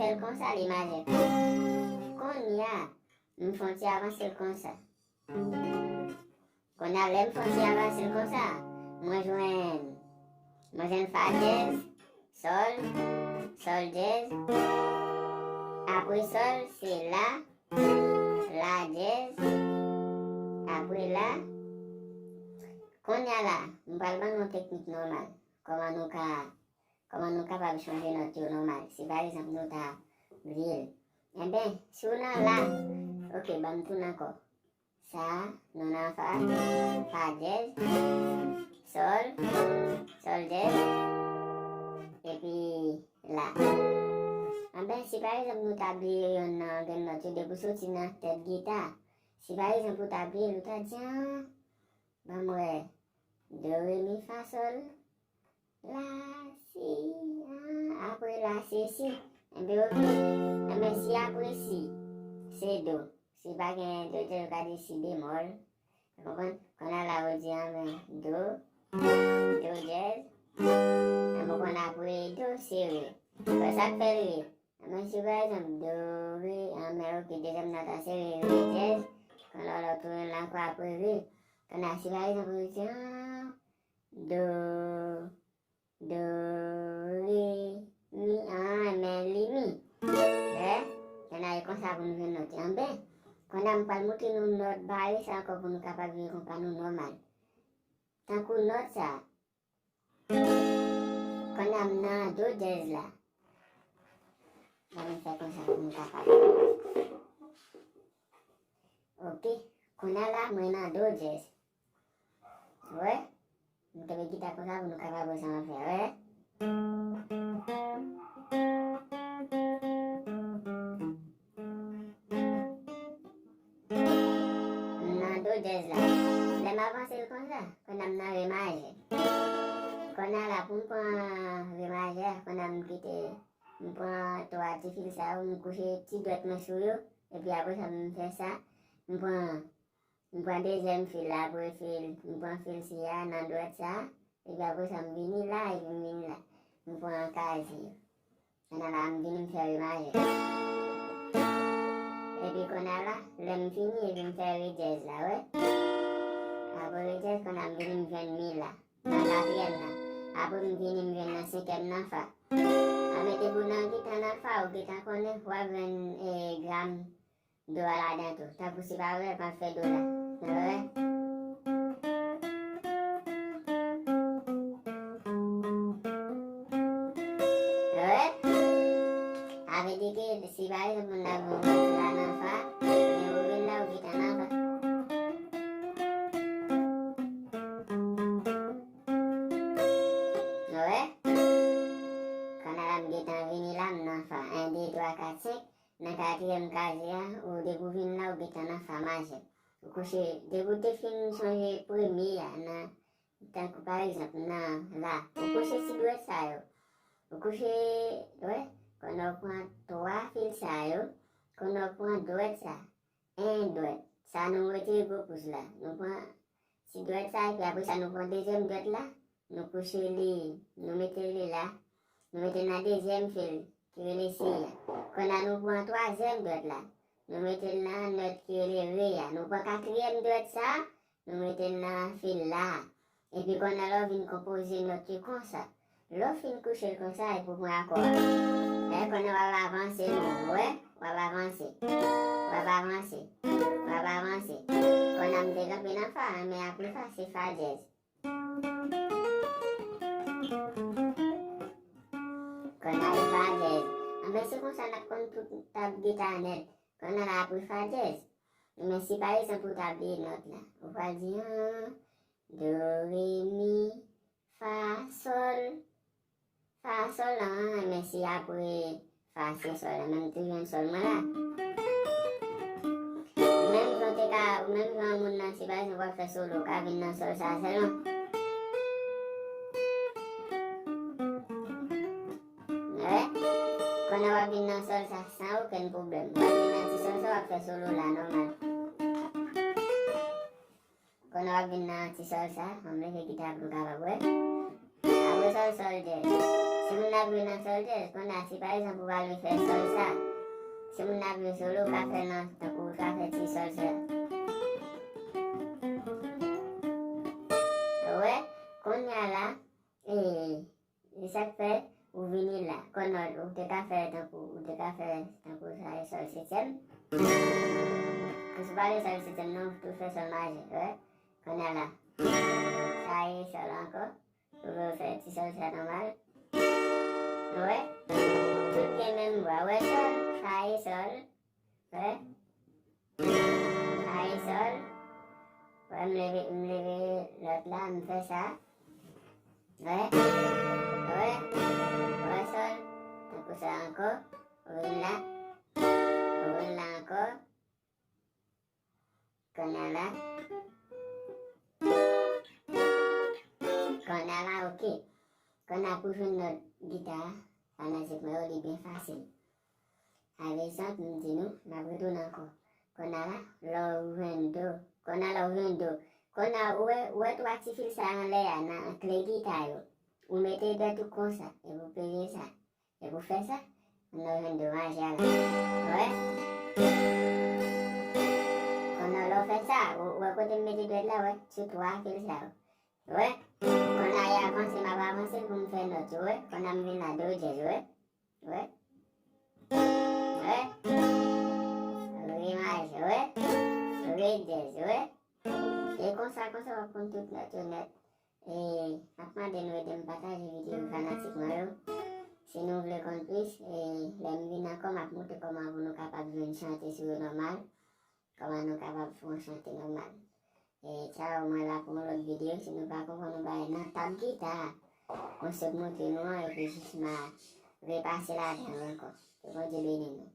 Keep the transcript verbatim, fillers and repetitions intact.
fè l konsa, li maje. Kounye a, m fè yon ti avanse l konsa. Kounye a, lè m fè yon ti avanse l konsa, mwen jwenn, mwen jwenn fa dyèz, sòl, sòl dyèz. Apre sòl, se la, la dyèz. Apre la, kounye a la, m pral ban nou yon teknik nòmal. Kòman nou ka, kòman nou kapab chanje nòt yo nòmal. Si pa egzanp nou ta bliye l. Enben, si w nan la, oke, ban m tounen ankò. Sa, nou nan fa, fa dyèz, sòl, sòl dyèz, epi la. Enben, si pa egzanp nou ta bliye yonn nan grenn nòt yo depi w soti nan tèt gita, si pa egzanp ou ta bliye l, ou ta di, an, ban m wè, do, re, mi, fa, sòl, la, si, an, apre la, se si. Enben, oke. Enben, si apre si, se do. Si pa gen do dyèz, ou ka di si bemòl. Ou konprann? Kounye a la, ou di, enben, do, do dyèz. Enben, ou konn apre do, se re. Fè sa k fè l re. Enben, si pa egzanp, do, re, enben, oke, dezyèm nòt la, se re, re dyèz. Kounye a la, ou tounen la ankò apre re. Kounye a, si pa egzanp, ou di, an, do, do, re, mi, an, enben, li mi. Wè? Kounye a, e konsa pou nou jwenn nòt yo. Enben, kounye a, m pral montre nou nòt bare sa ankò pou nou kapab jwe konpa nou nòmal. Tankou nòt sa. Kounye a, m nan do dyèz la. Ban m fè konsa pou nou kapab. Oke. Kounye a la, mwen nan do dyèz. Wè? M kenbe gita konsa pou nou kapab wè sa m ap fè, wè. M nan do dyèz la. Lè m avanse l konsa, kounye a m nan re majè. Kounye a la, pou m pran re majè, kounye a m kite, m pran twa ti fil sa yo, m kouche ti dwèt mwen sou yo, epi apre sa, m fè sa, m pran M pran dezyèm fil la, apre fil, m pran fil si a nan dwèt sa, epi apre sa m vini la, epi m vini la. M pran kazye. Kounye a la, m vini m fè re majè. Epi kounye a la, lè m fini, epi m fè re dyèz la, wè. Apre re dyèz, kounye a m vini m jwenn mi la. Nan katriyèm nan. Apre m vini m jwenn nan senkyèm nan fa. A mete pou nan gita nan fa, ou gentan konnen, w ap jwenn, e, gram do a ladan tou. Tankou si pa vre, pa fè do la. Wè. Wè. A vle di ke si pa egzanp moun la bon la nan fa, men ou vin la ou gentan nan fa. Wè. Kounye a la m gentan vini la, m nan fa. En, de, twa, kat, senk. Nan katriyèm kazye a, ou depi w vin la, ou gentan nan fa majè. Ou kouche, depi w te fin chanje premye a, nan, tankou pa egzanp, nan la, ou kouche ti dwèt sa yo. Ou kouche, wè, kounye a w pran twa fil sa yo, kounye a w pran dwèt sa, en dwèt. Sa nou retire gwo pous la. Nou pran ti dwèt sa, epi apre sa, nou pran dezyèm dwèt la, nou kouche li, nou mete li la, nou mete l nan dezyèm fil ki rele si a. Kounye a, nou pran twazyèm dwèt la, nou mete l nan nòt ki rele re a. Nou pran katriyèm dwèt sa, nou mete l nan fil la. Epi kounye a, lè w vin konpoze nòt yo konsa. Lè w fin kouche l konsa, epi w pran akò a. Lè kounye a w ap avanse menm, wè, w ap avanse. W ap avanse. W ap avanse. Kounye a m te kanpe nan fa, men apre fa, se fa dyèz. Kounye a e fa dyèz. Anben, se konsa n ap konn tout tab gita nèt. Kounye a la apre fa dyèz. Men si pa egzanp ou ta bliye nòt la, ou pral di, an, do, re, mi, fa, sòl. Fa, sòl la, an, men si apre fa, si, sòl la, men m te jwenn sòl mwen la. Ou menm jan w te ka, ou menm jan moun nan, si pa egzanp w ap fè solo, w ka vin nan sòl sa sèlman. Wè? Kounye a w ap vin nan sòl sa san okenn pwoblèm. W ap vin nan ti sòl sa, w ap fè solo la nòmal. Kounye a w ap vin nan ti sòl sa, ann leve gita pou nou kapab wè. Apre sòl, sòl dyèz. Si moun nan ap jwe nan sòl dyèz, kounye a, si pa egzanp ou pral vin fè sòl sa, si moun nan ap jwe solo, ou ka fè nan, tankou ou ka fè ti sòl sa. Ou wè, kounye a la, e, e sa k fè ou vini la. Kounye a, ou te ka fè tankou, ou te ka fè tankou sa, e sòl setyèm. Ou si pral jwe sòl setyèm, non, ou tou fè sòl majè, ou wè. Kounye a la, sa e sòl ankò. Ou vle fè ti sòl sa nòmal. Ou wè? Tout gen menm bwa. Ou wè sòl? Sa e sòl. Ou wè? Sa e sòl. Ou wè, m leve, m leve lòt la, m fè sa. Ou wè? Ou wè? Ou wè sòl? Tankou sa ankò. Ou vin la. Ou vin la ankò. Kounye a la. Kounye a la, oke. Kounye a pou jwenn nòt gita a, fanatik mwen yo, li byen fasil. Avèk sa, m di nou, m ap retounen ankò. Kounye a la, lè w jwenn do. Kounye a la, w jwenn do. Kounye a, ou wè, ou wè twa ti fil sa anlè a, nan kle gita yo. Ou mete dwèt ou konsa, epi w peze sa. Epi w fè sa, kounye a w jwenn do majè a la. Wè? Kounye a lè w fè sa, ou, ou wè kote m mete dwèt la, wè? Sou twa fil sa yo. Wè? Kounye a y avanse, m ap avanse pou m fè nòt yo, wè? Kounye a m vin la do dyèz, wè? Wè? Wè? Re majè, wè? Re dyèz, wè? E konsa, konsa w ap konn tout nòt yo nèt. E, m ap mande nou ede m pataje videyo fanatik mwen yo. Si nou vle konn plis, e, lè m vin ankò, m ap montre kòman pou nou kapab jwenn chante sou yo nòmal. Kòman nou kapab fè yon chante nòmal. E, tchaw, mwen la pou yon lòt videyo. Si nou pa konprann yon bagay nan tab gita a, mwen sot montre nou an, epi jis m a repase ladan l ankò. Ke Bondye beni nou.